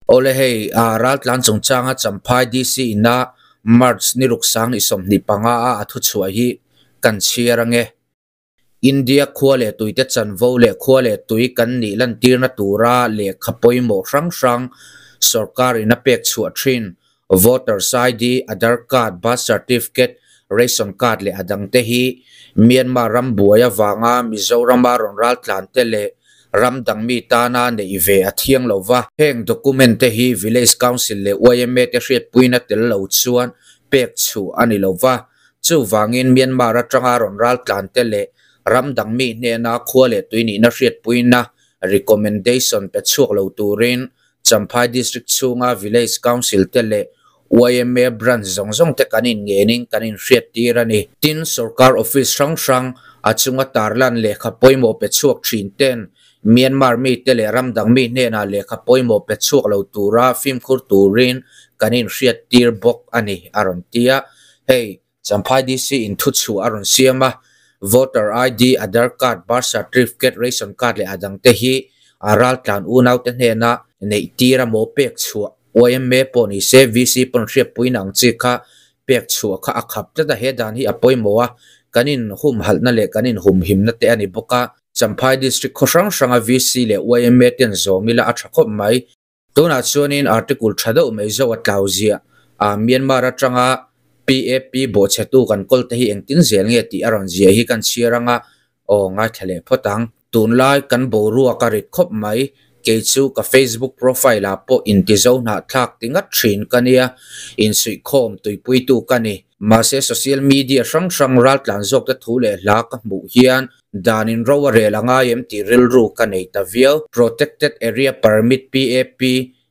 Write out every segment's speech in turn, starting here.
Awle hei, Raltlan chungchanga Champhai DC ina March ni ruk sang ni 25 a a thuchhuah hi kan chhiar ange. India khua leh tuite chanvo leh khua leh tui kan nih lantirna tura lehkha pawimawh hrang hrang sorkar in a pek chhuah thin Voters ID, Aadhaar card, Birth Certificate, Ration card leh a dangte hi Myanmar ram buai avanga Mizorama rawn raltlan te leh ram dang mi tana neih ve a thiang lo va. Heng document te hi Village Council leh yma te hriatpuina tel lo chuan pek chhuah a ni lo va. Chuvangin Myanmar atanga rawn raltlan te leh ram dang mi hnena khua leh tui nihna hriatpuina recommendation pe chhuak lo turin Champhai District chhunga Village Council te leh yma Branch zawng zawng te kan inngenin kan inhriattir a ni. Tin, sorkar office hrang hrang a chunga tarlan lehkha pawimawh pe chhuak thin ten Myanmar mite leh ram dang mi hnenah lehkha pawimawh pe chhuak lo tura fimkhur turin kan inhriattir bawk a ni, a rawn ti a. Hei, Champhai DC in thuchhuah a rawn siam a, Voter ID, Aadhaar card, Birth Certificate, Ration card leh a dangte hi a raltlan unaute hnena neih tir a maw pek chhuah yma pawh ni se VC pawn hriatpuina ang chi kha pek chhuah kha a khap tlat a, he dan hi a pawimawh a, kan inhumhalhna leh kan inhumhimna te a ni bawk a. Champhai District khaw hrang hranga VC leh yma ten zawm ila a tha khawp mai. Tunah chuanin article tha deuh mai zo a tlau ziah a, Myanmar atanga PAP bawhchhetu kan kawl te hi engtin zel nge tih a rawn ziah hi kan chhiar anga, aw ngaithla leh phawt ang. Tunlai kan boruak a rit khawp mai, kei chu ka Facebook profile ah pawh intizo hnahthlak ti ngat thin ka nia, insuihkhawm tuipuitu ka ni. Mahse social media hrang hrang raltlan zawk te thu leh hla ka hmuh hian Dan in ro a rel a ngai em tih rilru ka nei ta viau. Protected Area Permit, PAP,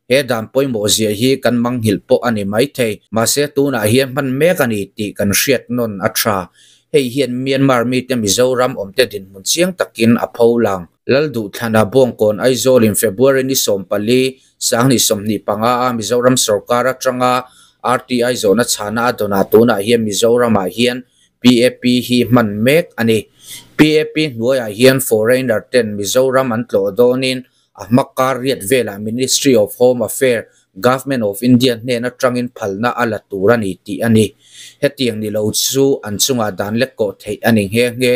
he dan pawimawh zia hi kan manghilh pawh a ni maithei. Mahse tunah hian hman mek a ni tih kan hriat nawn a tha. Hei hian Myanmar mite Mizoram awmte dinhmun chiang takin a pho lang. Lalduhthlana Bawngkawn Aizawl in February ni 14, 2025 a Mizoram sorkar atanga RTI zawhna chhana a dawnah tunah hian Mizoramah hian PAP hi hman mek a ni. PAP hnuaiah hian foreigner ten Mizoram an tlawh dawnin a hma kar riat velah Ministry of Home Affair, Government of India hnen atangin phalna a la tur a ni tih a ni. Hetiang ni lo chu an chungah dan lek kawh theih a ni nghe nghe.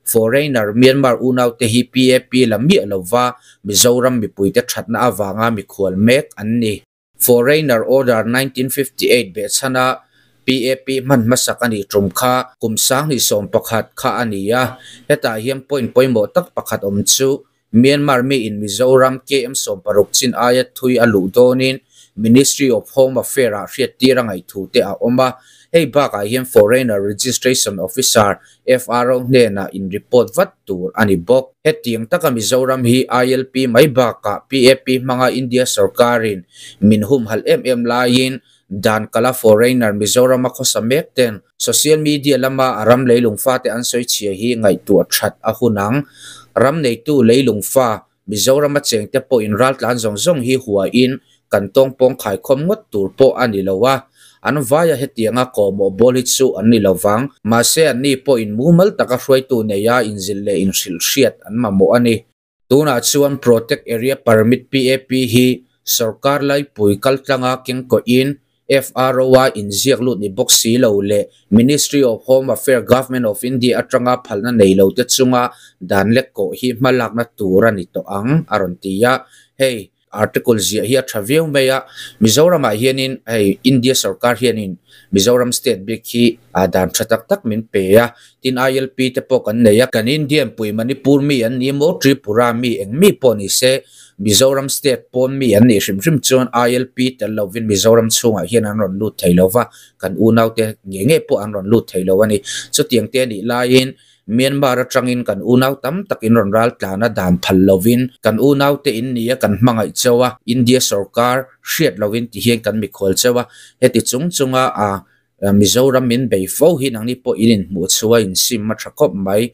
Foreigner Myanmar unaute hi PAP la miah lova Mizoram mipuite thatna avanga mikhual mek an ni. Foreigner Order 1958 behchhana PAP hman hmasak a nih tum kha kum 2011 kha a ni a, hetah hian point pawimawh tak pakhat awm chu Myanmar miin Mizoram KM 60 chin aia thui a luh dawnin Ministry of Home Affair-ah hriattir a ngaih thu te a awm a, hei bakah hian Foreigner Registration Officer FRO hnenah in report vat tur a ni bawk. Hetiang taka Mizoram hi ILP mai bakah PAP hmanga India sorkarin min humhalh em em laiin dan kala foreigner Mizorama khawsa mek ten social media lama a ram leilung fate an sawi chhia hi ngaihtuah that a hun ang. Ram neitu leilung fa Mizorama chengte pawhin raltlan zawng zawng hi huain kan tawngpawng khaikhawm ngawt tur pawh a ni lo a, an vaia hetianga kawhmawh bawl hi chu an ni lo vang. Mahse anni pawhin mumal taka hruaitu neia inzilh leh inhrilh hriat an mamawh a ni. Tunah chuan Protect Area Permit, PAP, hi sorkar laipui kaltlanga kengkawhin FRO-a inziak lut ni bawk si lo leh Ministry of Home Affair, Government of India atanga phalna nei lo te chunga dan lek kawh hi hmalakna tur a ni tawh ang, a rawn ti a. Hei article ziah hi a tha viau mai a, Mizoramah hianin hei India sorkar hianin Mizoram state bik hi dan tha tak tak min pe a, tin ILP te pawh kan nei a, kan Indian pui Manipur mi an ni maw Tripura mi eng mi pawh ni se Mizoram state pawn mi an nih hrim hrim chuan ILP tel lovin Mizoram chhungah hian an rawn lut thei lo va, kan unaute nge nge pawh an rawn lut thei lo a ni. Chutiang te nih laiin Myanmar atangin kan unau tam takin rawn ral tlan a dan phal lovin kan unaute in nia kan hmangaih cheu a, India sorkar hriat lovin ti hian kan mikhual cheu a, heti chung chunga a Mizoram min bei fo hi nangni pawh in inhmuh chhuah a insim a tha khawp mai.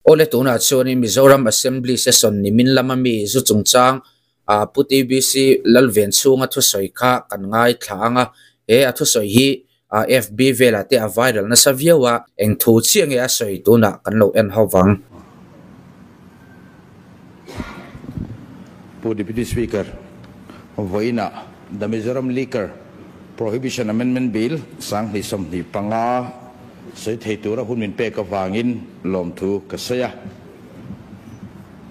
Awle tunah chuanin Mizoram Assembly Session nimin lama mi zu chungchang a Pu TBC Lalven chhunga thusawi kha kan ngaithla ang a, he a thusawi hi a FB velah te a viral nasa viau a, eng thu chiah nge a sawi tunah kan lo en ho vang. Pu Deputy Speaker, vawiinah. The Mizoram Liquor Prohibition Amendment Bill 2025 sawi thei tura hun min pek avangin lawmthu ka sawi a.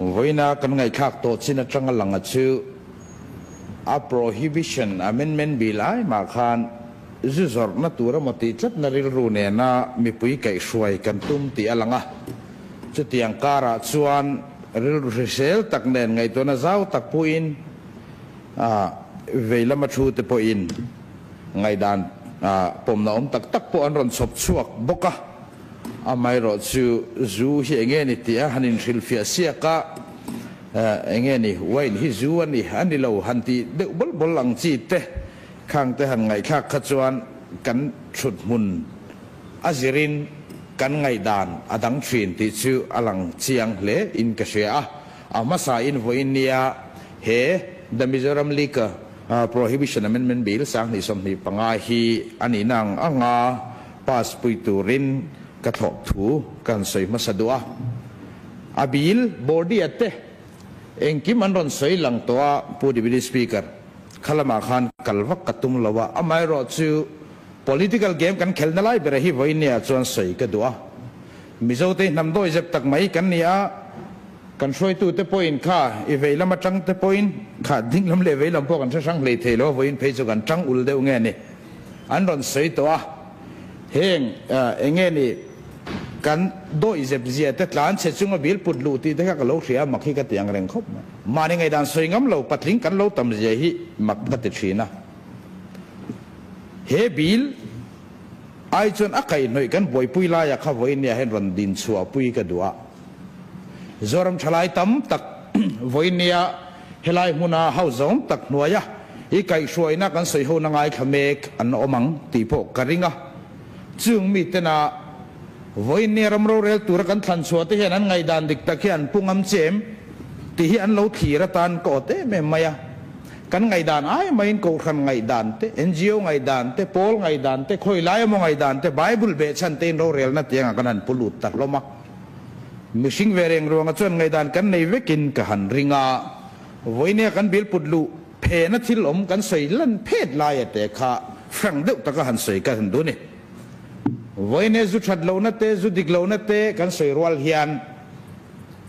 Vawiina kan ngaihthlak tawh chin atanga langa chu a Prohibition Amendment Bill ai mah khan zu zawrhna tur emaw tih tlatna rilru nena mipui kaihhruai kan tum tih a lang a. Chutiang karah chuan rilru hrisel tak nen ngaihtuahna zau tak puiin vei lama thu te pawhin ngaihdan pawmna awm tak tak pawh an rawn chhawp chhuak bawk a. Amaherawh chu zu hi enge ni tih a han inhrilhfiah siak a, enge ni wine hi zu a ni a ni lo han tih deuh bawl bawl ang chi te khang te han ngaihthlak kha chuan kan thut hmun a zirin kan ngaihdan a dang thin tih chu a lang chiang hle in ka hria a. A hmasa in vawiin nia he The Mizoram Liquor Prohibition Amendment Bill 2025 hi a nihna ang anga pass pui turin ka thlawh thu ka han sawi hmasa duh a. A bill body a te engkim an rawn sawi lang tawh a Pu Deputy Speaker, kha lamah khan kal vak ka tum lo a, amaherawhchu political game kan khelna lai bera hi vawiin nia chuan sawi ka duh a. Mizote hnam dawi zep tak mai kan ni a, kan hruaitute pawhin kha i vei lam atang te pawhin kha ding lam leh vei lam pawh kan hre hrang hlei thei lo a, vawiin phei chu kan tang ul deuh nge ni an rawn sawi tawh a, heng eng nge ni kan dawi zep zia te tlan chhe chunga bil put luh tih te kha ka lo hria a, mak hi ka ti ang reng khawp mai. Mahni ngaihdan sawi ngam lo patling kan lo tam zia hi mak ka ti thin a, he bil. Ai chuan a kaihhnawih kan buaipui laia kha vawinia hian rawn din chhuahpui ka duh a. Zoram thalai tam tak vawinia helai hmuna hauzawm tak hnuaia i kaihhruaina kan sawihona ngaithla mek an awm ang tih pawh ka ring a. Chung mitena vawinia ram rorel tura kan thlan chhuah te hian an ngaihdan dik tak hi an pu ngam che em tih hi an lo thlir atan ka awt em em mai a. Kan ngaihdan ai maiin Kohhran ngaihdan te, NGO ngaihdan te, Pawl ngaihdan te, khawi lai emaw ngaihdan te, Bible behchhan tein rorelna tiangah kan han pu lut ta hlawm a. Mihring ve reng ruangah chuan ngaihdan kan nei vekin ka han ring a, vawinia kan bil put luh phena thil awm kan sawi lan phet laia te kha hrang deuh taka han sawi ka han duh ni. Vawinia zu that lohna te, zu dik lohna te kan sawi rual hian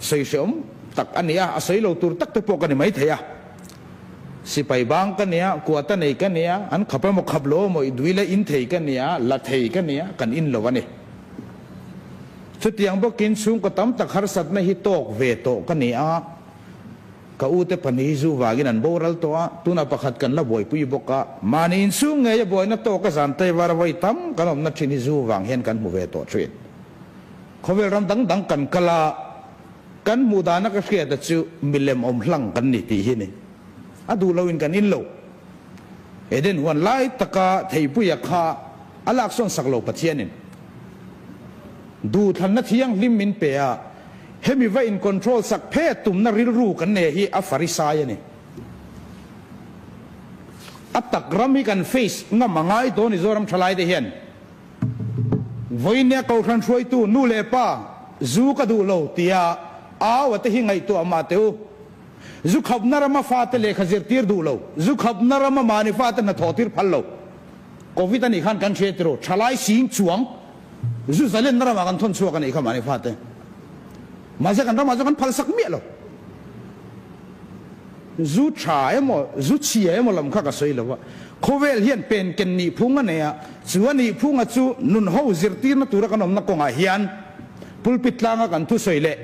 sawi hreawm tak a ni a, a sawi lo tur tak te pawh ka ni maithei a. Sipai bang ka nia, kuata nei ka nia, an khap emaw khap lo emaw i duila in thei ka nia, la thei ka nia, kan in lo a ni. Chutiang bawkin chhungkaw tam tak harsatna hi tawk ve tawh ka ni a, ka ute pahnih hi zu vangin an boral tawh a, tunah pakhat kan la buaipui bawk a, mahni inchhung ngeia buaina tawka zan teivar vawi tam kan awmna thin hi zu vang hian kan hmu ve tawh thin. Khawvel ram dang dang kan kal a. Kan hmuh dana ka hriata chu milem awm hlang kan ni tih hi ni. A duh loin kan in lo. Eden huan lai taka theipuia kha a laksawn sak lo Pathianin. Duhthlanna thianghlim min pe a, hemi va in control sak phet tumna rilru kan nei hi a farisai a ni. A tak ram hi kan face ngam a ngai dawn i Zoram thalaite hian. Vawinia Kohhran hruaitu nu leh pa zu ka duh lo tia au a te hi ngaihtuah mah teh u. Zu khapna rama fate lehkha zirtir duh lo, zu khapna rama mahni fate hnathawh tir phal lo. Covid a nih khan kan hria tiraw, thalai sing chuang zu zalenna ramah kan thawn chhuak a nih kha mahni fate. Mahse kan ramah chuan kan phalsak miah lo. Zu tha emaw, zu chhia emaw lam kha ka sawi lo a, khawvel hian pen ken nih phung a nei a, chu a nih phunga chu nun ho zirtirna tura kan awmna kawngah hian pulpit tlanga kan thusawi leh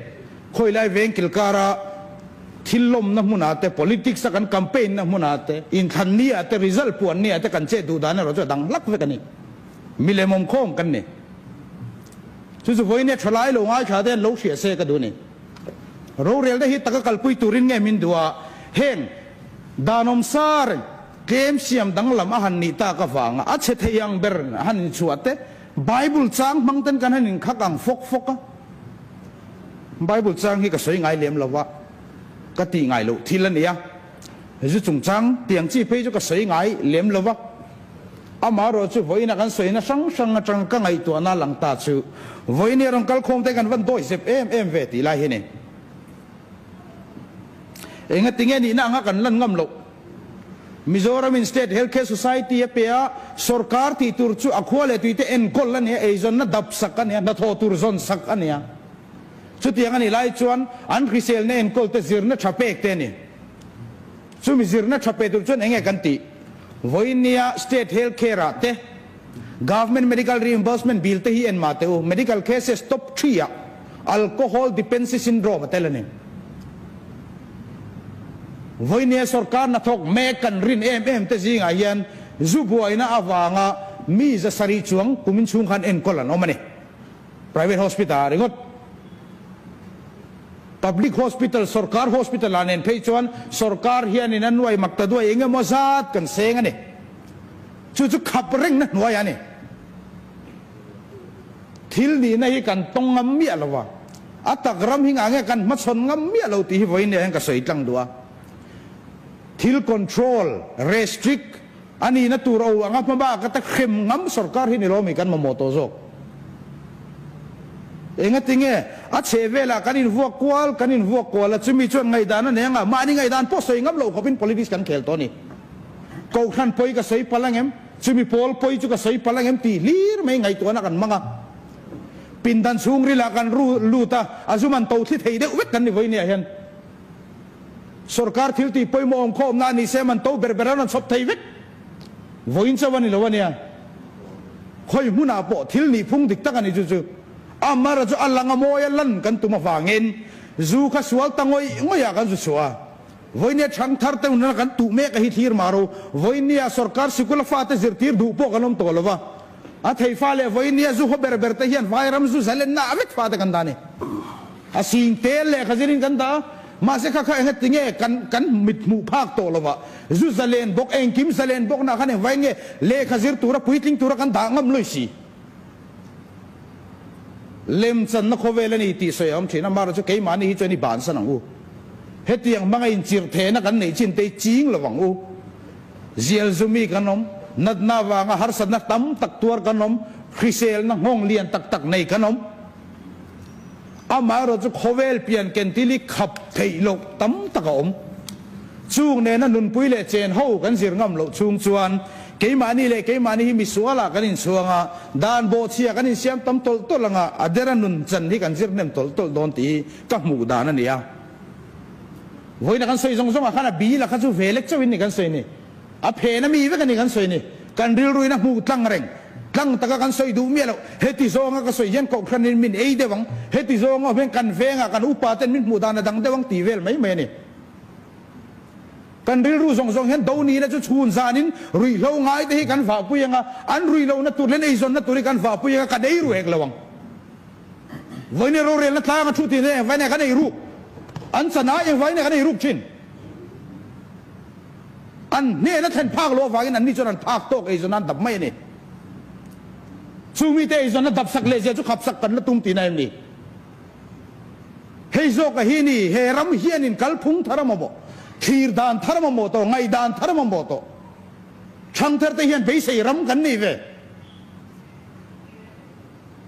khawilai veng kilkara thil lawmna hmunah te, politics a kan campaign na hmunah te, inthlan ni ah te, result puan ni ah te kan chet duh dan erawh chu a dang hlak vek a ni. Milem awmkhawm kan ni. Chu chu vawiin tha lai lo ngaithla te an lo hria se ka duh a ni. Rorelna hi taka kalpui turin nge min duh a, heng danawm sa reng tlem siam danglam a han nih tak avanga a chhe thei ang ber a han inchhuah te, Bible chang hmang ten kan han inkhak ang fawk fawk a. Bible chang hi ka sawi ngai lem lo va, ka tih ngai loh thil a ni a, zu chungchang tiang chi phei chu ka sawi ngai lem lo va. Amaherawh chu vawiina kan sawina hrang hrang atang ka ngaihtuahna lang ta chu vawiini rawn kal khawm te kan van dawi zep em em ve tih lai hi ni. Enga tinge nihna anga kan lan ngam loh. Mizoramin State Health Care Society a pe a, sorkar tih tur chu a khua leh tuite enkawl a nia, eizawnna dap sak a nia, hnathawh tur zawn sak a nia. Chutiang a nih lai chuan an hriselna enkawlte zirna tha pek te a ni. Chumi zirna tha pe tur chuan enge kan tih? Vawinia State Health Care ah te Government Medical Reimbursement Bill te hi en mah teh u, Medical Cases Top Three ah Alcohol Dependency Syndrome a tel a ni. Vawinia sorkar hnathawk mek kan rin em em te zingah hian zu buaina avanga mi 700 chuang kumin chhung khan enkawl an awm a ni. Private hospital ah ringawt. Public hospital, sorkar hospital ah nen phei chuan sorkar hianin a nuai mak ta duai eng emaw zat kan seng a ni. Chu chu khap rengna hnuai a ni. Thil nihna hi kan tawng ngam miah lo a, a tak ram hi ngah nge kan hmachhawn ngam miah lo tih hi vawiin nia hian ka sawi tlang duh a. Thil control, restrict, a nihna tur o anga hmabak ata hrem ngam sorkar hi ni lo mi kan mamawh tawh zawk. Engatinge a chheh velah kan invuak kual kan invuak kual a, chumi chuan ngaihdan a nei anga mahni ngaihdan pawh sawi ngam loh khawpin politics kan khel tawh a ni. Kohhran pawi ka sawi palh angem? Chumi pawl pawi chu ka sawi palh angem tih hlir mai ngaihtuahna kan hmang a. Pindan chhungrilah kan ru lut a, a zum an to thli thei deuh vek kan ni vawinia hian. Sorkar thil tih pawimawh awm khawmna a ni se man to ber ber an rawn chhawp thei vek. Vawiin chauh a ni lo a nia. Khawi hmunah pawh thil nih phung dik tak a ni chu chu. Amara chu a lang a mawi a lan kan tum avangin zu kha sual ta ngawih ngawihah kan zu chhuah a. Vawinia chhang thar te hunah kan tuh mek a hi thlir mah ro. Vawinia sorkar sikul a fate zirtir duh pawh kan awm tawh lo va. A thei fa leh vawinia zu haw ber ber te hian vairam zu zalenna a vek fate kan dah a ni. A sing tel lehkha zirin kan dah a, mahse kha kha engati nge kan kan mit hmuh phak tawh lo va. Zu zalen bawk, engkim zalen bawk nah khan engvai nge lehkha zir tura puitling tura kan dah ngam lui si. Lemchanna khawvel a ni tih sawi a awm thin a, amaherawhchu keimahni hi chuan i bansan ang u. Hetiang hmanga inchirhthehna kan neih chin te hi ching lo ang u. Zial zumi kan awm, natna avanga harsatna tam tak tuar kan awm, hriselna nghawng lian tak tak nei kan awm. Amaherawhchu khawvel pian kentil hi khap theih loh tam tak a awm. Chung nena nunpui leh chen ho kan zir ngam loh chhung chuan keimahni leh keimahni hi misualah kan inchhuang a, dan bawhchhia kan insiam tam tawlh tawlh anga a dera nun chan hi kan zir hnem tawlh tawlh dawn tih hi ka hmuh dan a ni a. Vawiina kan sawi zawng zawngah khan a bil a kha chu ve lek chauhin ni kan sawi ni. A phen a mi vek a ni kan sawi ni. Kan rilruin a hmuh tlang reng. Tlang taka kan sawi duh miah loh. Heti zawnga ka sawi hian kohhranin min ei deuh ang, heti zawnga awm hian kan vengah kan upa ten min hmuh dan a dang deuh ang tih vel mai mai a ni. Kan rilru zawng zawng hian do nihna chu chhun zanin ruihhlo ngai te hi kan vahpui ang a, an ruihlohna tur leh an eizawnna tur hi kan vahpui ang a, kan ei ru hek lo ang. Vawiin rorelna tlanga thu tih nen engvai nge kan ei ruk? An chanai engvai nge kan ei ruk thin? An hnena thlen phak loh avangin anni chuan an phak tawk eizawn an dap mai a ni. Chu mite eizawnna dap sak leh zia chu khap sak kan la tum tihna em ni? Hei zawka hi ni, he ram hianin kalphung thar a mamawh, thlir dan thar a mamawh tawh, ngaihdan thar a mamawh tawh. Thangthar te hian beisei ram kan nei ve.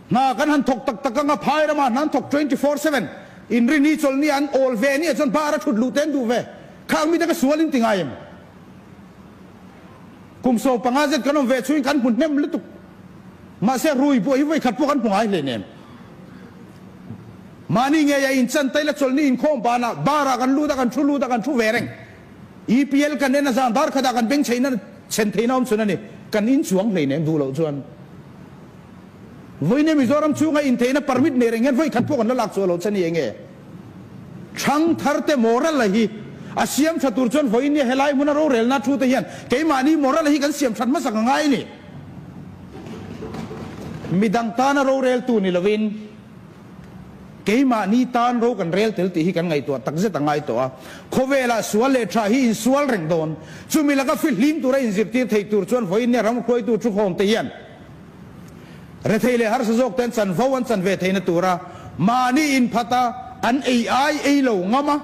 Hna kan han thawk tak tak anga phai ramah hna an thawk 24/7. Inrini chawlhni an awl ve nia chuan bar a thut luh te an duh ve. Khang mite ka sual in ti ngai em? Kum 15 zet kan awm ve chhuin kan hmu hnem lutuk. Mahse rui buai hi vawi khat pawh kan hmu ngai hleinem. Mahni ngei a inchan taila chawlhni inkhawm banah bar ah kan lut a kan thu lut a kan thu ve reng. EPL kan en a zan dar khatah kan beng chheina chhen theihna awm chhun a ni. Kan inchuang hleinem duh loh chuan. Vawiin Mizoram chhunga intheihna permit nei reng hian vawi khat pawh kan la lak chhuah loh che ni enge? Thangthar te moral a hi a siam tha tur chuan vawiin helai hmuna rorelna thu te hian keimahni moral a hi kan siam that hmasak a ngai a ni. Midang tana roreltu ni lovin keimahni tan ro kan rel tel tih hi kan ngaihtuah takzet a ngai tawh a. Khawvelah sual leh tha hi insual reng dawn. Chumi laka fihlim tura inzirtir thei tur chuan vawiin ram hruaitu thukhawm te hian Rethei leh harsa zawk ten chanvo an chan ve theihna tura mahni inphat a, an ei ai ei lo ngam a,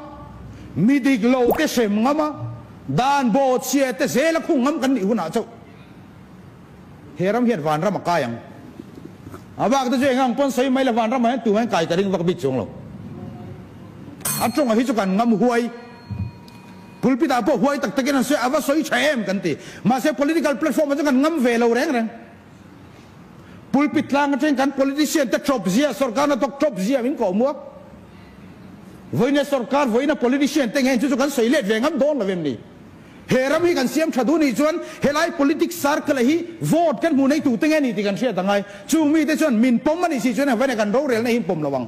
mi dik lo te hrem ngam a, dan bawh chhia te zel a khung ngam kan nih hunah chauh he ram hian vanram a kai ang. A bak te chu eng ang pawn sawi mai la vanram ah hian tumah hian kai ka ring vak bik chuang lo. A tawngah hi chu kan ngam huai. Pulpit ah pawh huai tak takin an sawi a, a va sawi tha em kan ti. Mahse political platform ah chuan kan ngam ve lo reng reng. Pulpit tlang atangin kan politician te tawp zia, sorkar hnathawk tawp zia min kawh muak. Vawiina sorkar, vawiina politician te nge chu chu kan sawi let ve ngam dawn lo em ni? He ram hi kan siam tha duh nih chuan helai politics circle hi vote kan hmuh nei tute nge ni tih kan hriat angai. Chung mite chuan min pawm a nih si chuan vawiina kan rorelna hi in pawm lo ang.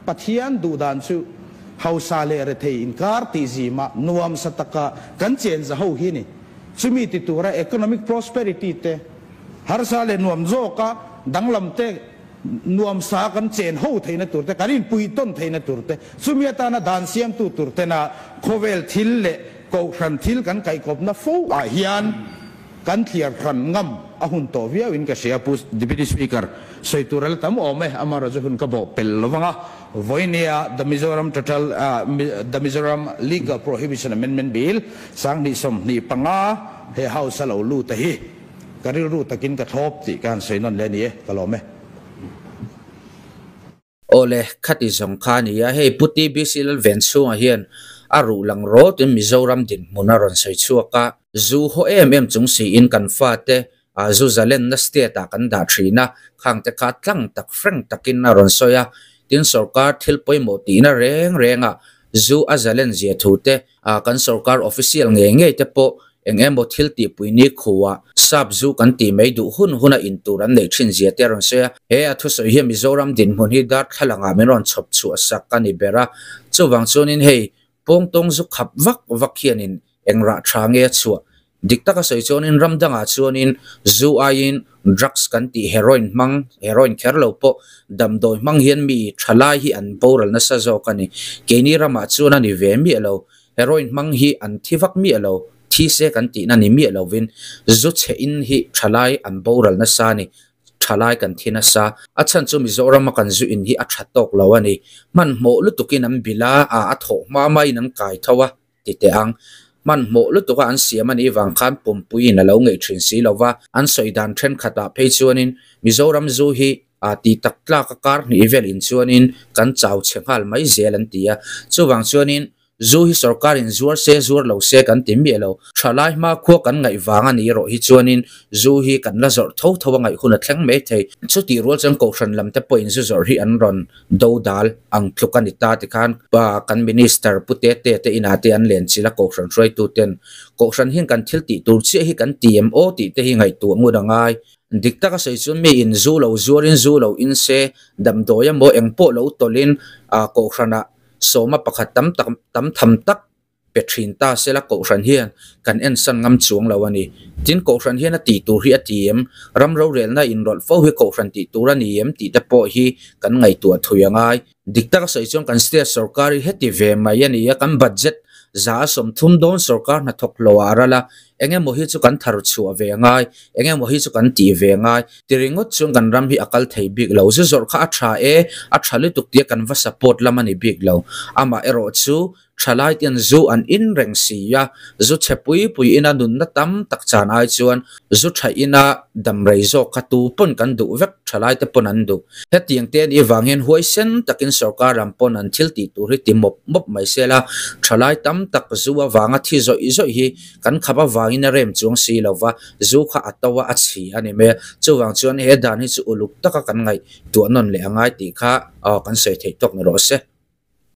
Pathian duhdan chu hausa leh rethei inkar tih zimah nuamsa taka kan chenza ho hi a ni. Chumi ti tura economic prosperity te, harsa leh nuam zawka danglam te, nuamsa kan chen ho theihna tur te, kan inpui tawn theihna tur te, chumi atana dan siamtu tur tena khawvel thil leh kohhran thil kan kaihkawpna fo ah hian kan thliar hran ngam a hun tawh viau in ka hria. Pu Deputy Speaker, sawi tur a la tam awm e, amaherawhchu hun ka bawh pel lo vang a, vawinia The Mizoram Total The Mizoram Legal Prohibition Amendment Bill 2025 he House a lo lut a hi ka rilru takin ka thlawp tih ka han sawi nawn leh a ni e, ka lawm e. Awle, khati zawng kha a ni a, hei Pu TBC Lalvenchhunga hian a ruh lang rawtin Mizoram dinhmun a rawn sawi chhuak a, zu haw em em chung siin kan fate a zu zalenna state ah kan dah thin a, khang te kha tlang tak frank takin a rawn sawi a, tin sorkar thil pawimawh tihna reng rengah zu a zalen zia thu te A kan sorkar official ngei ngei te pawh eng emaw thil tihpui ni khuah sap zu kan tih mai duh hun huna in tur an neih thin zia te a rawn sawi a. He a thusawi hian Mizoram dinhmun hi darthlalangah min rawn chhawp chhuah sak a ni ber a. Chuvang chuanin hei pawngtawng zu khap vak vak hianin eng rah tha nge a chhuah Dik taka sawi chuanin ram dangah chuanin zu aiin drugs kan tih heroin hmang, heroin kher lo pawh damdawi hmang hian mi tha lai hi an boral nasa zawk a ni. Keini ramah chuan a ni ve miah lo. Heroin hmang hi an thi vak miah lo, thi se kan tihna ni miah lovin zu chhe in hi tha lai an boral nasa a ni. Tha lai kan thi nasa. A chhan chu Mizorama kan zu in hi a tha tawk lo a ni. Hmanhmawh lutukin an bilh a, a thawh hma maiin an kai tho a. Ti teh ang. Hmanhmawh lutuka an siam a nih vang khan pumpuiin a lo ngeih thin si lo va, an sawi dan thenkhatah phei chuanin Mizoram zu hi a ti tak tlak a kar hnih vel in chuanin kan chau chhe nghal mai zel an ti a. Chuvang chuanin zu hi sorkarin zuar se zuar lo se kan ti miah lo. Thalai hmakhua kan ngaih vang a nih erawh hi chuanin zu hi kan la zawrh tho tho a ngaih hun a thleng mai thei. Chutih rual chuan Kohhran lam te pawhin zu zawrh hi an rawn Dodal ang tluk a ni ta tikhan kan Minister Pu Tete te inah te an len chilh a Kohhran hruaitu ten Kohhran hian kan thil tih tur chiah hi kan ti em aw tih te hi ngaihtuah ngun a ngai. Dik taka sawi chuan mi in zu lo zuarin zu lo in se damdawi emaw eng pawh lo tawlhin Kohhranah sawma pakhat tam tak tam tham tak pe thin ta sela Kohhran hian kan ensan ngam chuang lo a ni. Tin, Kohhran hian a tih tur hi a ti em? Ram rorelna inrawlh fo hi Kohhran tih tur a ni em tih te pawh hi kan ngaihtuah thui a ngai. Dik taka sawi chuan kan state sorkar hi heti ve mai a ni a, kan budget 130 dawn sorkar hnathawk lo ah a ral a, eng emaw hi chu kan thar chhuah ve a ngai, eng emaw hi chu kan tih ve a ngai. Ti ringawt chuan kan ram hi a kal thei bik lo. Zu zawrh kha a tha e, a tha lutuk tia kan va support lam a ni bik lo. Amah erawh chu Thalai ten zu an in reng si a, zu chhe pui pui ina nunna tam tak chan ai chuan zu tha ina dam rei zawk kha tu pawn kan duh vek, thalai te pawn an duh. Hetiang te anih vang hian huaisen takin sorkar lam pawn an thil tih tur hi ti mawp mawp mai sel a, thalai tam tak zu avanga thi zawih zawih hi kan khap avangin a rem chuang si lo va, zu kha a to a, a chhi a ni mai a. Chuvang chuan he dan hi chu uluk taka kan ngaihtuah nawn leh a ngai tih kha kan sawi theih tawk ni rawh se.